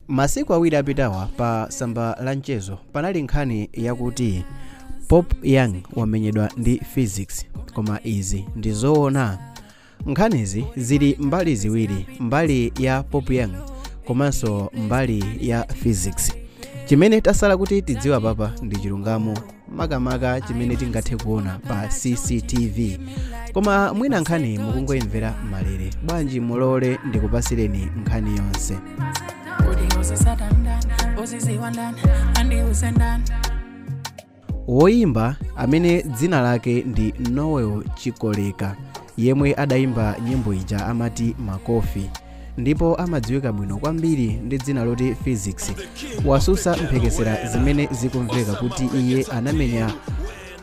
Masiku awiri apitawa pa tsamba la mchezo panali nkhani yakuti Pop Young wamenyedwa ndi Phyzix, koma izi ndi zoona? Nkhanizi zili mbali ziwiri, mbali ya Pop Young komanso mbali ya Phyzix. Chimene tasala kuti tidziwa papa ndi chilungamo, makamaka chimene tingathe kuona pa CCTV. Koma mwina nkhani mukungoyimvera malere, bwanji mulole ndikupasireni nkhani yonse. Woyimba amene dzina lake ndi Noel Chikoleka, yemwe adayimba nyimbo ija amati Makofi ndipo amadziwika bwino kwambiri ndi dzina loti Phyzix, wasusa mphekesera zimene zikumveka kuti iye anamenya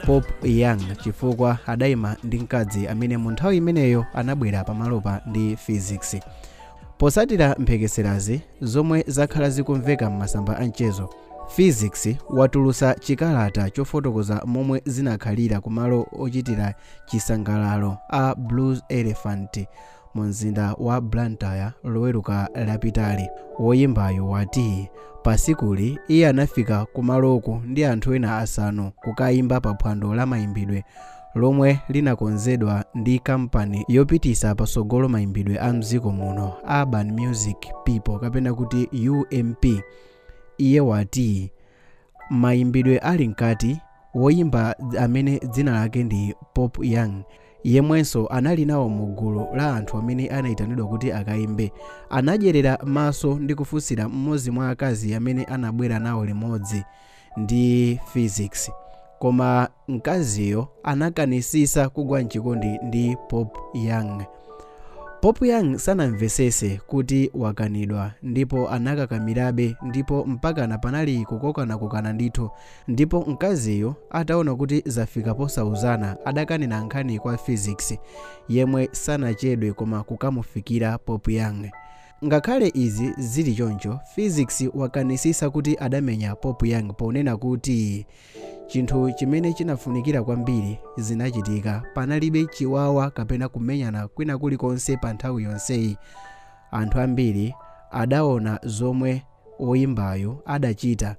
Pop Young chifukwa adayima ndi mkazi amene mu nthawi imeneyo anabwera pamalopa ndi Phyzix. Posatira mphekeserazi zomwe zakhala zikumveka m'masamba a mchezo, Phyzix watulutsa chikalata chofotokoza momwe zinakhalira kumalo ochitira chisangalalo a Blues Elephant mu mzinda wa Blantyre loweruka lapitali. Woyimbayo wati pasikuli iye anafika kumaloku ndi anthu ena asanu kukayimba paphwando la mayimbidwe lomwe linakonzedwa ndi kampani yopitisa patsogolo mayimbidwe a mdziko muno, Urban Music People kapena kuti UMP. Iye wati mayimbidwe ali mkati, woyimba amene dzina lake ndi Pop Young, yemwenso anali nawo mu gulu la anthu amene anayitanidwa kuti akayimbe, anadyerera maso ndi kufunsira mmodzi mwa akazi amene anabwera nawo limodzi ndi Phyzix, koma mkaziyo anakanisisa kugwa mchikondi ndi Pop Young. Pop Young sanamvesese kuti wakanidwa ndipo anakakamirabe, ndipo mpakana panali kukokanakokana ndithu. Ndipo mkaziyo ataona kuti zafika posauzana, adakanena nkhani kwa Phyzix, yemwe sanachedwe koma kukamufikira Pop Young. Ngakhale izi zili choncho, Phyzix wakanisisa kuti adamenya Pop Young ponena kuti chinthu chimene chinafunikira kwambiri zinachitika, panalibe chiwawa kapena kumenyana kwina kulikonse pa nthawi yonseyi. Anthu ambiri adaona zomwe woyimbayo adachita.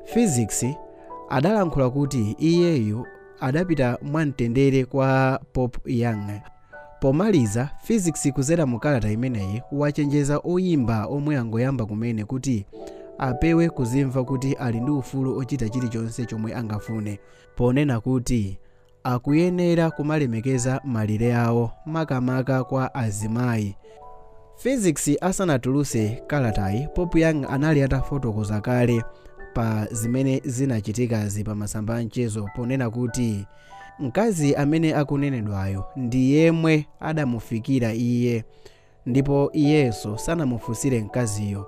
Phyzix adalankhula kuti iyeyu adapita mwamtendere kwa Pop Young. Pomaliza, Phyzix kuzera mu kalata imeneyi wachenjeza oyimba omwe angoyamba kumene kuti apewe kuzimva kuti ali ndi ufulu ochita chilichonse chomwe angafune, ponena kuti akuyenera kumalemekeza malire awo, makamaka kwa azimayi. Phyzix asanatulutse kalatayi, Pop Young anali atafotokoza kale pa zimene zinachitikazi pa masamba a mchezo ponena kuti mkazi amene akunenedwayo ndi yemwe adamufikira iye, ndipo iyenso sanamufunsire mkaziyo.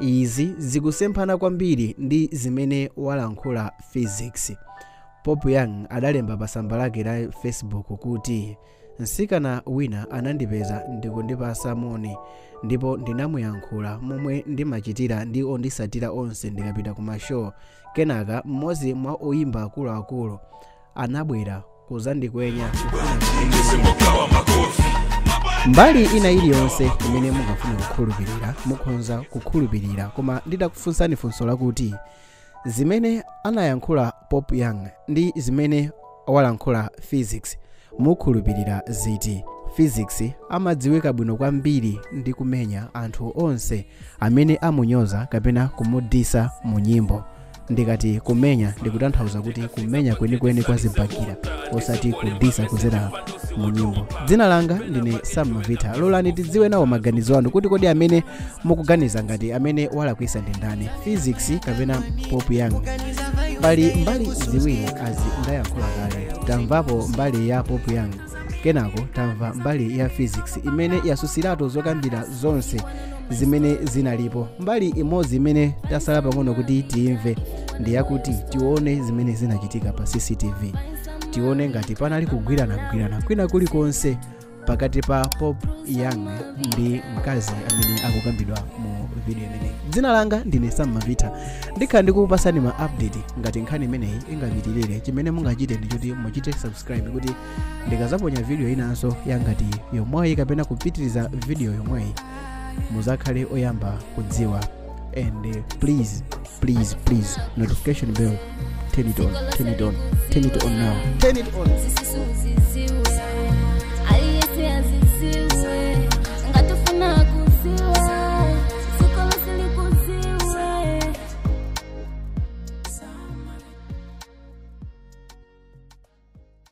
Izi zikusemphana kwambiri ndi zimene walankhula Phyzix. Pop Young adalemba pa tsamba lake la Facebook kuti mtsikana wina anandipeza ndikundipasa moni, ndipo ndinamuyankhula momwe ndimachitira ndi ondisatira onse ndikapita ku mashow. Kenaka mmodzi mwa oyimba akuluakulu anabwera kuzandikwenya. Mbali ina iliyonse imene mungafune kukhulupirira mukhoza kukhulupirira, koma nditakufunsani funso lakuti zimene anayankhula Pop Young ndi zimene walankhula Phyzix, mukhulupirira ziti? Phyzix amadziwika bwino kwambiri ndi kumenya anthu onse amene amunyoza kapena kumudisa mu nyimbo. Ndikati kumenya ndikutanthauza kuti kumenya kwenikweni kwa zibakira, osati kudisa kuzera mu nyimbo. Dzina langa ndine Sam Mavita. Lolani tidziwe nawo maganizo anu kuti kodi amene mukuganiza ngati amene walakwisa ndi ndani, Phyzix kapena Pop Young? Pali mbali ziwiri azi ndayankhula kale. Tamvapo mbali ya Pop Young, kenako tamva mbali ya Phyzix imene yasusiratu zokambira zonse zimene zinalipo. Mbali imodzi imene tasala pang'ono kuti tiyimve ndi yakuti tione zimene zinachitika pa CCTV, tione ngati panali kugwirana kwina kulikonse pakati pa Pop Young ndi mkazi amene akukambidwa mu video imeneyi. Dzina langa ndine Sam Mavita, ndikhala ndikukupasani ma update ngati nkhani imeneyi ingapitirire. Chimene mungachite ndi kuti muchite subscribe kuti ndikazaponya video inanso yangati yomweyi kapena kupitiriza video yomweyi muzakhale oyamba kudziwa. And please, please, please, notification bell, turn it on, turn it on, turn it on now, turn it on. Sisi suziziwe aliyese.